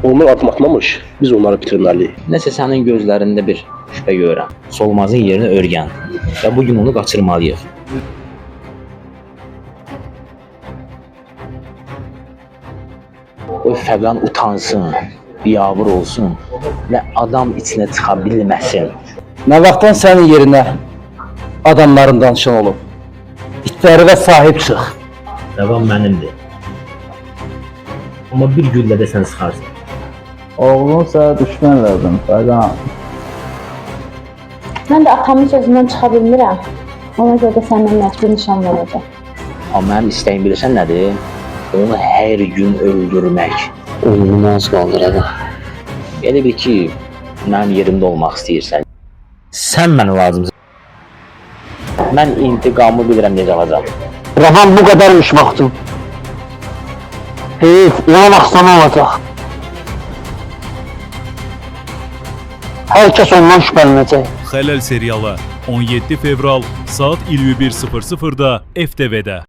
Onlar addım atmamış, biz onları bitirməliyik. Nəsə sənin gözlərində bir şübhə görürəm. Solmazın yerini öyrən və bu gün onu qaçırmalıyıq. O Fəqan utansın, biabır olsun və adam içinə çıxa bilməsin. Nə vaxtdan sənin yerinə adamların danışan olub? İtləri və sahib çıx. Davam mənimdir. Amma bir güllə də sən sıxarsan. Oğlun sənə düşmən lazım, Fəqan. Mən də atamın sözündən çıxa bilmirəm. Ona görə də səndən məcbur nişanlanacağam. Amma mənim istəyim bilirsən nədir? Onu hər gün öldürmək. Ölümünü az qaldır adam. Elə bil ki, mənim yerimdə olmaq istəyirsən. Sən mənə lazımsan. Mən intiqamı bilirəm necə alacağam. Rahan bu qədərmiş vaxtım. Heyf, ona baxsan olacaq. Hər kəs ondan şübhələnəcək. Xələl serialı 17 fevral saat 21:00-da FTV-də.